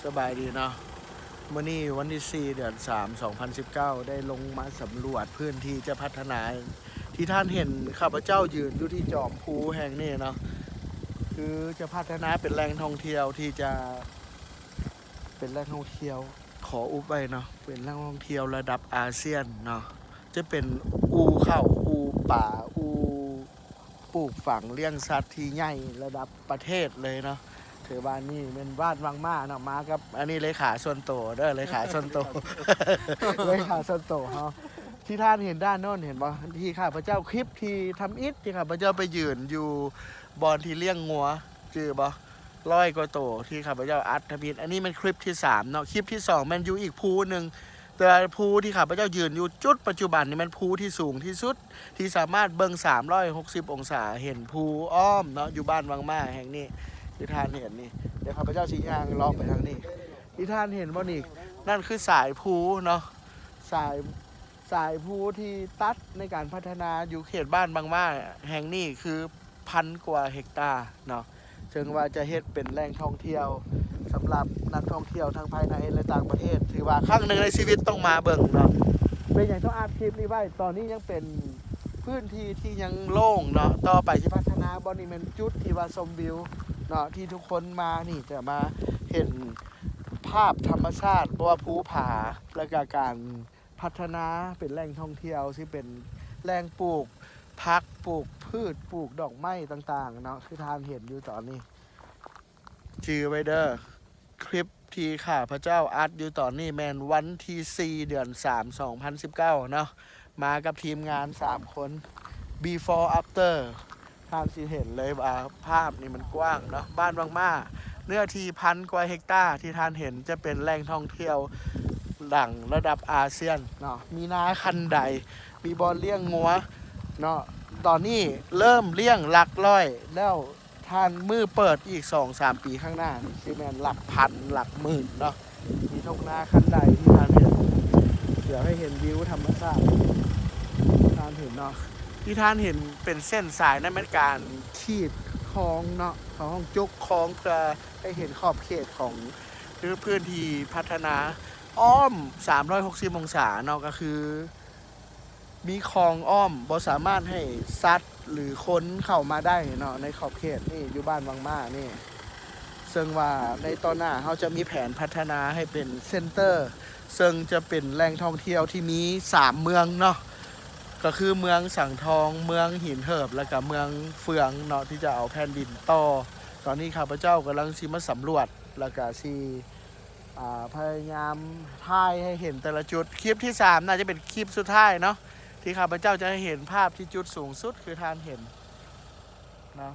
ສະບາຍດີເນາະ ມື້ນີ້ວັນທີສີ່ ເດືອນສາມ ສອງພັນສິບເກົ້າ ໄດ້ລົງມາສຳຫຼວດພື້ນທີ່ຈະພັດທະນາ ທີ່ທ່ານເຫັນຂ້າພະເຈົ້າຢືນຢູ່ທີ່ຈອມພູແຫ່ງນີ້ເນາະ ຄືຈະພັດທະນາເປັນແຫຼ່ງທ່ອງທ່ຽວທີ່ຈະ ເປັນແຫຼ່ງທ່ອງທ່ຽວ ຂໍອຸບໄວ້ເນາະ ເປັນແຫຼ່ງທ່ອງທ່ຽວລະດັບອາຊຽນເນາະ ຈະເປັນອູ່ເຂົ້າ ອູ່ປາ ອູ່ ປູກຝັງລ້ຽງສັດທີ່ໃຫຍ່ລະດັບປະເທດເລີຍເນາະ ຖືວ່ານີ້ແມ່ນບ້ານວັງມ້າເນາະ ມາກັບ ອັນນີ້ເລຂາສ່ວນໂຕເດີ ເລຂາສ່ວນໂຕ ເລຂາສ່ວນໂຕເຮົາ ທີ່ທ່ານເຫັນດ້ານໂນ້ນ ເຫັນບໍ່ ທີ່ຂ້າພະເຈົ້າ ຄລິບທີ່ທຳອິດ ທີ່ຂ້າພະເຈົ້າໄປຢືນຢູ່ບ່ອນທີ່ລ້ຽງງົວ ຈື່ບໍ່ ຮ້ອຍກວ່າໂຕ ທີ່ຂ້າພະເຈົ້າອັດທຳອິດ ອັນນີ້ແມ່ນຄລິບທີສາມເນາະ ຄລິບທີສອງແມ່ນຢູ່ອີກພູໜຶ່ງ ແຕ່ວ່າພູທີ່ຂ້າພະເຈົ້າຢືນຢູ່ຈຸດປັດຈຸບັນນີ້ແມ່ນພູທີ່ສູງທີ່ສຸດ ທີ່ສາມາດເບິ່ງສາມຮ້ອຍຫົກສິບອົງສາ ເຫັນພູອ້ອມເນາະ ຢູ່ບ້ານວັງມ້າແຫ່ງນີ້ ທີ່ທ່ານເຫັນນີ້ ດຽວຂ້າພະເຈົ້າຊິຍ່າງເລາະໄປທາງນີ້ ທີ່ທ່ານເຫັນບໍ່ນີ້ ນັ້ນຄືສາຍພູເນາະ ສາຍ ສາຍພູທີ່ຕັດໃນການພັດທະນາຢູ່ເຂດບ້ານວັງມ້າແຫ່ງນີ້ຄືພັນກວ່າເຮັກຕາເນາະ ເຊິ່ງວ່າຈະເຮັດເປັນແຫຼ່ງທ່ອງທ່ຽວສຳລັບນັກທ່ອງທ່ຽວທັງພາຍໃນ ແລະ ຕ່າງປະເທດ ຖືວ່າຄັ້ງໜຶ່ງໃນຊີວິດຕ້ອງມາເບິ່ງເນາະ ເປັນຫຍັງຕ້ອງອັດຄລິບນີ້ໄວ້ ຕອນນີ້ຍັງເປັນພື້ນທີ່ທີ່ຍັງໂລ່ງເນາະ ຕໍ່ໄປຊິພັດທະນາ ບ່ອນນີ້ແມ່ນຈຸດທີ່ວ່າຊົມວິວເນາະ ທີ່ທຸກຄົນມານີ້ຈະມາເຫັນພາບທຳມະຊາດ ບໍ່ວ່າພູຜາ ແລະ ກະການ ພັດທະນາເປັນແຫຼ່ງທ່ອງທ່ຽວ ຊິເປັນແຫຼ່ງປູກຜັກ ປູກພືດ ປູກດອກໄມ້ຕ່າງໆເນາະ ຄືທ່ານເຫັນຢູ່ຕອນນີ້ ຈື່ໄວ້ເດີ ຄລິບທີ່ຂ້າພະເຈົ້າອັດຢູ່ຕອນນີ້ແມ່ນວັນທີສີ່ ເດືອນສາມ ສອງພັນສິບເກົ້າເນາະ ມາກັບທີມງານສາມຄົນ before after ທ່ານຊິເຫັນເລີຍວ່າພາບນີ້ມັນກວ້າງເນາະ ບ້ານວັງມ້າ ເນື້ອທີ່ພັນກວ່າເຮັກຕາ ທີ່ທ່ານເຫັນຈະເປັນແຫຼ່ງທ່ອງທ່ຽວດັງລະດັບອາຊຽນເນາະ ມີນາຄັນໄດ ມີບ່ອນລ້ຽງງົວເນາະ ຕອນນີ້ເລີ່ມລ້ຽງຫຼັກຮ້ອຍແລ້ວ ທ່ານ ມື້ເປີດອີກສອງສາມປີຂ້າງໜ້ານີ້ ຊິແມ່ນຫຼັກພັນ ຫຼັກໝື່ນເນາະ ມີທົ່ງນາຄັນໄດທີ່ທ່ານເຫັນ ດຽວໃຫ້ເຫັນວິວທຳມະຊາດ ທ່ານເຫັນເນາະ ທີ່ທ່ານເຫັນເປັນເສັ້ນສາຍນັ້ນແມ່ນການຂີດຄອງເນາະ ເຂົາຮ້ອງຈົກຄອງ ເພື່ອໃຫ້ເຫັນຂອບເຂດຂອງພື້ນທີ່ພັດທະນາ ອ້ອມສາມຮ້ອຍຫົກສິບອົງສາເນາະ ກໍຄື ມີຄອງອ້ອມ ບໍ່ສາມາດໃຫ້ສັດ ຫຼື ຄົນເຂົ້າມາໄດ້ເນາະ ໃນຂອບເຂດນີ້ ຢູ່ບ້ານວັງມ້ານີ້ ເຊິ່ງວ່າໃນຕໍ່ໜ້າເຮົາຈະມີແຜນພັດທະນາໃຫ້ເປັນເຊັນເຕີ ເຊິ່ງຈະເປັນແຫຼ່ງທ່ອງທ່ຽວທີ່ມີສາມເມືອງເນາະ ກໍຄືເມືອງສັງທອງ ເມືອງຫີນເຫີບ ແລ້ວກະເມືອງເຟືອງເນາະ ທີ່ຈະເອົາແຜ່ນດິນຕໍ່ ຕອນນີ້ຂ້າພະເຈົ້າກຳລັງຊິມາສຳຫຼວດ ແລ້ວກະຊິ ອ່າ ພະຍາຍາມຖ່າຍໃຫ້ເຫັນແຕ່ລະຈຸດ ຄລິບທີສາມໜ້າຈະເປັນຄລິບສຸດທ້າຍເນາະ ທີ່ຂ້າພະເຈົ້າຈະໃຫ້ເຫັນພາບທີ່ຈຸດສູງສຸດ ຄືທ່ານເຫັນເນາະ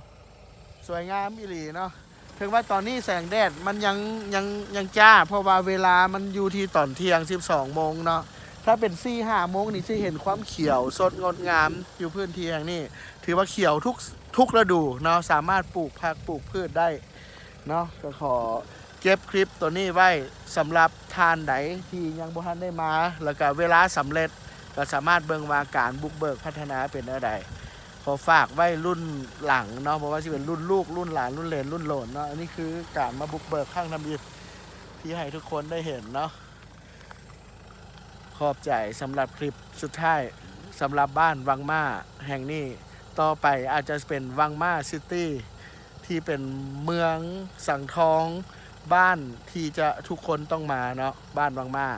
ສວຍງາມອີ່ຫຼີເນາະ ເຖິງວ່າຕອນນີ້ແສງແດດມັນຍັງ ຍັງ ຍັງຈ້າ ເພາະວ່າເວລາມັນຢູ່ທີ່ຕອນທ່ຽງ ສິບສອງໂມງເນາະ ຖ້າເປັນສີ່ຫ້າໂມງນີ້ ຊິເຫັນຄວາມຂຽວສົດງົດງາມຢູ່ພື້ນທີ່ແຫ່ງນີ້ ຖືວ່າຂຽວທຸກ ທຸກລະດູເນາະ ສາມາດປູກຜັກປູກພືດໄດ້ ເນາະ ກໍຂໍເກັບຄລິບໂຕນີ້ໄວ້ສຳລັບທ່ານໃດທີ່ຍັງບໍ່ທັນໄດ້ມາ ແລ້ວກະເວລາສຳເລັດ ກໍສາມາດເບິ່ງວ່າການບຸກເບີກພັດທະນາເປັນແນວໃດ ຂໍຝາກໄວ້ລຸ້ນຫຼັງເນາະ ບໍ່ວ່າຊິເປັນລຸ້ນລູກ ລຸ້ນຫຼານ ລຸ້ນເຫຼນ ລຸ້ນໂຫຼນເນາະ ອັນນີ້ຄືການມາບຸກເບີກຄັ້ງທຳອິດ ທີ່ໃຫ້ທຸກຄົນໄດ້ເຫັນເນາະ. ຂອບໃຈສຳລັບຄລິບສຸດທ້າຍ ສຳລັບບ້ານວັງມ້າແຫ່ງນີ້ ຕໍ່ໄປອາດຈະເປັນວັງມ້າຊິຕີ ທີ່ເປັນເມືອງສັງທອງ ບ້ານທີ່ຈະ ທຸກຄົນຕ້ອງມາເນາະ ບ້ານວັງມ້າ.